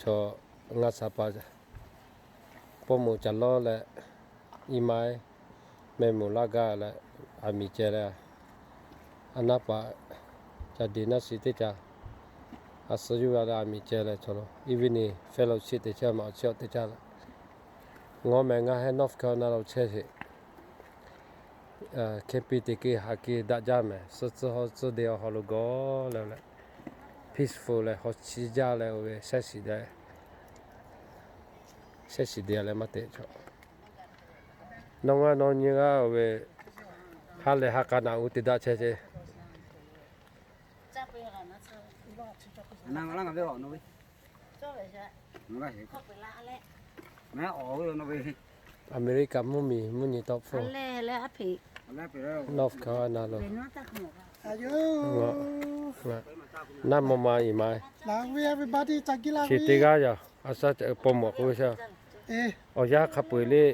Chaw ngaˇ shaˍ pa paw moˍ caˬ lawˇ leh, i ma meh moˍ laˇ gaˇ leh, aˬ miˍ ceh leh, a naˉ paˍ caˬ deꞈ naˉ shiˍ teˇ caˬ, a suh yuˇ g'a leh aˬ miˍ ceh leh chaw lo evening fellowship te chehˇ ma awˬ chi awˬ teˇ caˬ leh, ngawˬ meh ngaˬ heh North Carolina lo chehˇ sheˍ. Camping te ke haꞈ ke daꞈ jaˇ meh, suh tcuh haw tcuh de awˬ hawˬ lo gawˬ leh leh, peaceful leh haw chi jaˇ leh oˇ ve shehˉ shiˍ leh maˇ te chaw. Nawˬ ngaˬ nawˬ nyi g'aˇ oˇ ve ha lehˬ ha k'a naꞈ uˉ te daꞈ chehˇ ce. Aˍmeˍriˆkaˍ mvuhˇmiˬ mvuhˇ nyi tawˆ hpfuhˇ, North Carolina lo, naˆ maw ma iˬ ma, chi teˇ g'aˇ yaˇ a shaˉ paw moˍ k'oˆ ve shaˉ, awˬ yanˇ hk'a peu-eˬ le,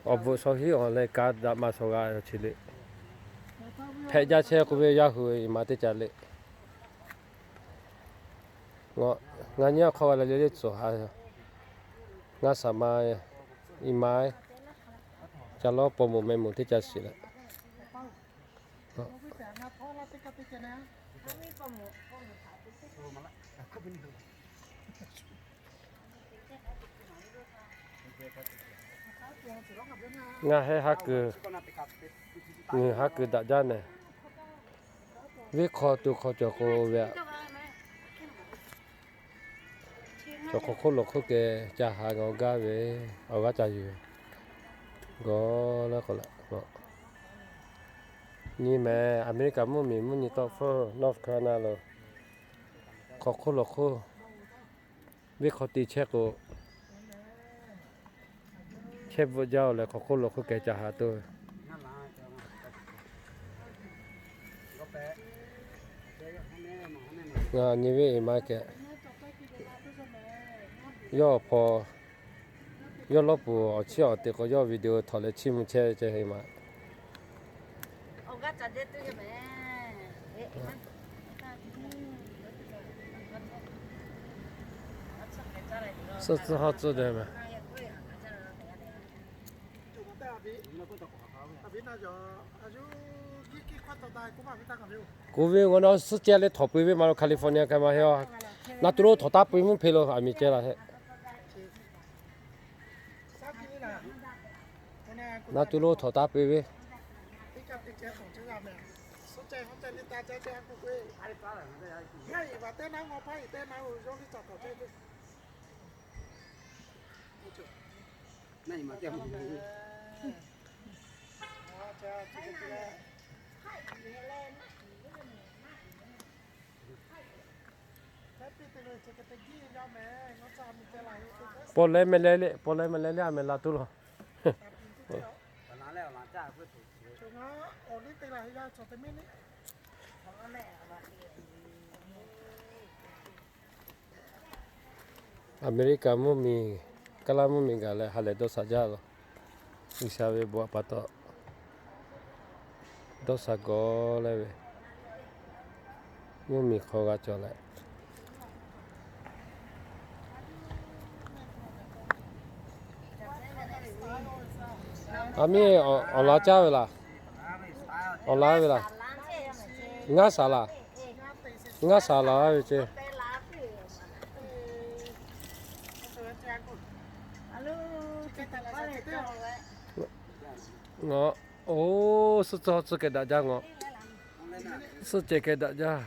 awˬ bvuhꞈ shaw hiˉ awˬ leh ka daꞈ ma shaw g'a chi le, hpehꞈ jaˇ chehˇ k'oˆ ve yaˇ hui iˬ ma teˇ caˬ le. Ngaˬ nyi awˬ hk'aw g'a leh le le tcuhˍ ha, ngaˇ shaˍ ma iˬ ma, caˬ lawˇ paw moˍ meh moˍ teˇ caˬ shiˍ leh, ngaˬ heh ha kuiˬ, ngaˬ ha kuiˬ daꞈ jaˇ nehˬ, venˇ hk'aw to hk'aw cawˬ k'o ve aꞈ, cawˬ hk'aw hk'oˆ lo hk'oˆ keh ca ha g'a gaˇ ve, awˬ g'aˇ ca yuˬ gawˬ leh k'o leh, nyi meh Aˍmeˍriˆkaˍ mvuhˇmiˬ mvuhˇ nyi tawˆ hpfuhˇ North Carolina lo, hk'aw hk'oˆ lo hk'oˆ, venˇ hk'aw te chehˇ k'o, chehˇ bvuhꞈ jaˇ-oˬ leh hk'aw hk'oˆ lo hk'oˆ keh ca ha to. Ngaˬ nyi ve iˬ ma keh, yawˇ awˬ hpaw, yawˇ lawˇ puˍ awˬ chiˉ awˬ te k'o, yawˇ video htawnˍ leh chiˇ mvuh chehˇ ve ceh iˬ ma. Suh tcuh haw tcuh de meh. K'oˆ ve ngaˬ na suhˉ ceh leh htawnˍ pui ve ma lo California k'ai ma heˆ-oˬ. Na tuˬ lo htawnˍ taˇ pui mvuhˇ hpe lo aˬ miˍ ceh laˬ hehˆ. Na tuˬ lo htawnˍ taˇ pui ve. Paw leh meh leh le, paw leh meh leh le, a meh la tuˬ lo. Aˍmeˍriˆkaˍ mvuhˇmiˬ, Kaˇlaˇ mvuhˇmiˬ gaˬ leh ha lehˬ dawˇ sha jaˇ lo. G'uiˬsha ve bon htaꞈ pa taw dawˇ sha gawˬ leh ve, mvuhˇmiˬ hk'aw g'a cawˬ leh, aˬ miˇ awˬ laˬ caˇ ve laˬ, awˬ laˬ ve laˬ, ngaˇ shaˍ laˬ, ngaˇ shaˍ laˬ ve ceh. Ngaˬ, oˬ, suhˉ tcuh haw tcuh keh daꞈ jaˇ ngaˬ. Suhˉ ceh keh daꞈ jaˇ.